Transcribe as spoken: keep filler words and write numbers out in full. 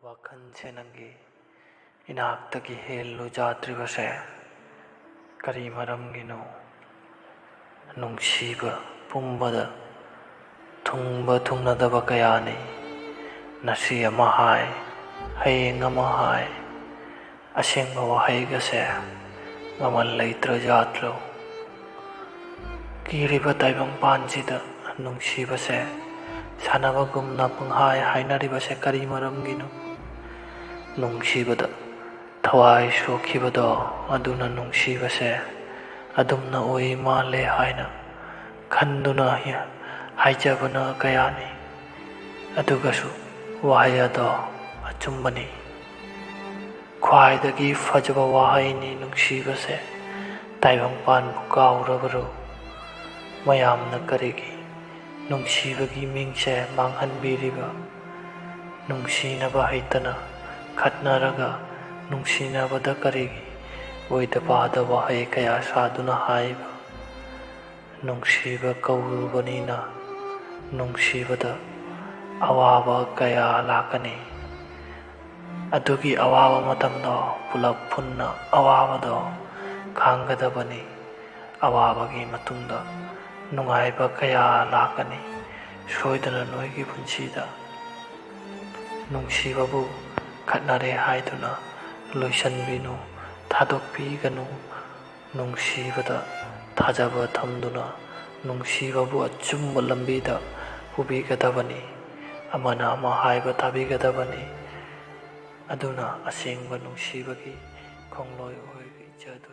ꯋꯥꯈꯜꯁꯦ ꯅꯪꯒꯤ ꯏꯅꯥꯛꯇꯒꯤ ꯍꯦꯜꯂꯨ ꯌꯥꯗ꯭ꯔꯤꯕꯁꯦ ꯀꯔꯤ ꯃꯔꯝꯒꯤꯅꯣ? ꯅꯨꯡꯁꯤꯕ ꯄꯨꯝꯕꯗ ꯊꯨꯡꯕ ꯊꯨꯡꯅꯗꯕ ꯀꯌꯥꯅꯤ꯫ ꯉꯁꯤ ꯑꯃ ꯍꯥꯏ, ꯍꯌꯦꯡ ꯑꯃ ꯍꯥꯏ, ꯑꯁꯦꯡꯕ ꯋꯥꯍꯩꯒꯁꯦ ꯃꯃꯜ ꯂꯩꯇ꯭ꯔ ꯖꯥꯠꯂꯣ? ꯀꯤꯔꯤꯕ ꯇꯥꯏꯕꯪꯄꯥꯟꯁꯤꯗ ꯅꯨꯡꯁꯤꯕꯁꯦ ꯁꯥꯟꯅꯕꯒꯨꯝꯅ ꯄꯪꯍꯥꯏ ꯍꯥꯏꯅꯔꯤꯕꯁꯦ ꯀꯔꯤ ꯃꯔꯝꯒꯤꯅꯣ? ꯅꯨꯡꯁꯤꯕꯗ ꯊꯋꯥꯏ ꯁꯣꯛꯈꯤꯕꯗꯣ ꯑꯗꯨꯅ ꯅꯨꯡꯁꯤꯕꯁꯦ ꯑꯗꯨꯝꯅ ꯑꯣꯏ ꯃꯥꯜꯂꯦ ꯍꯥꯏꯅ ꯈꯟꯗꯨꯅ ꯍꯥꯏꯖꯕꯅ ꯀꯌꯥꯅꯤ꯫ ꯑꯗꯨꯒꯁꯨ ꯋꯥꯍꯩ ꯑꯗꯣ ꯑꯆꯨꯝꯕꯅꯤ꯫ ꯈ꯭ꯋꯥꯏꯗꯒꯤ ꯐꯖꯕ ꯋꯥꯍꯩꯅꯤ ꯅꯨꯡꯁꯤꯕꯁꯦ꯫ ꯇꯥꯏꯕꯪꯄꯥꯟꯕꯨ ꯀꯥꯎꯔꯕꯔꯣ? ꯃꯌꯥꯝꯅ ꯀꯔꯤꯒꯤ ꯅꯨꯡꯁꯤꯕꯒꯤ ꯃꯤꯡꯁꯦ ꯃꯥꯡꯍꯟꯕꯤꯔꯤꯕ? ꯅꯨꯡꯁꯤꯅꯕ ꯍꯩꯇꯅ ꯈꯠꯅꯔꯒ ꯅꯨꯡꯁꯤꯅꯕꯗ ꯀꯔꯤꯒꯤ ꯑꯣꯏꯗ ꯄꯥꯗ ꯋꯥꯍꯩ ꯀꯌꯥ ꯁꯥꯗꯨꯅ ꯍꯥꯏꯕ? ꯅꯨꯡꯁꯤꯕ ꯀꯧꯔꯨꯕꯅꯤꯅ ꯅꯨꯡꯁꯤꯕꯗ ꯑꯋꯥꯕ ꯀꯌꯥ ꯂꯥꯛꯀꯅꯤ꯫ ꯑꯗꯨꯒꯤ ꯑꯋꯥꯕ ꯃꯇꯝꯗꯣ ꯄꯨꯂꯞ ꯄꯨꯟꯅ ꯑꯋꯥꯕꯗꯣ ꯈꯥꯡꯒꯗꯕꯅꯤ꯫ ꯑꯋꯥꯕꯒꯤ ꯃꯇꯨꯡꯗ ꯅꯨꯡꯉꯥꯏꯕ ꯀꯌꯥ ꯂꯥꯛꯀꯅꯤ꯫ ꯁꯣꯏꯗꯅ ꯅꯣꯏꯒꯤ ꯄꯨꯟꯁꯤꯗ ꯅꯨꯡꯁꯤꯕꯕꯨ ꯈꯠꯅꯔꯦ ꯍꯥꯏꯗꯨꯅ ꯂꯣꯏꯁꯤꯟꯕꯤꯅꯨ, ꯊꯥꯗꯣꯛꯄꯤꯒꯅꯨ꯫ ꯅꯨꯡꯁꯤꯕꯗ ꯊꯥꯖꯕ ꯊꯝꯗꯨꯅ ꯅꯨꯡꯁꯤꯕꯕꯨ ꯑꯆꯨꯝꯕ ꯂꯝꯕꯤꯗ ꯄꯨꯕꯤꯒꯗꯕꯅꯤ꯫ ꯑꯃꯅ ꯑꯃ ꯍꯥꯏꯕ ꯇꯥꯕꯤꯒꯗꯕꯅꯤ꯫ ꯑꯗꯨꯅ ꯑꯁꯦꯡꯕ ꯅꯨꯡꯁꯤꯕꯒꯤ ꯈꯣꯡꯂꯣꯏ ꯑꯣꯏꯖꯗꯣꯏꯅꯤ꯫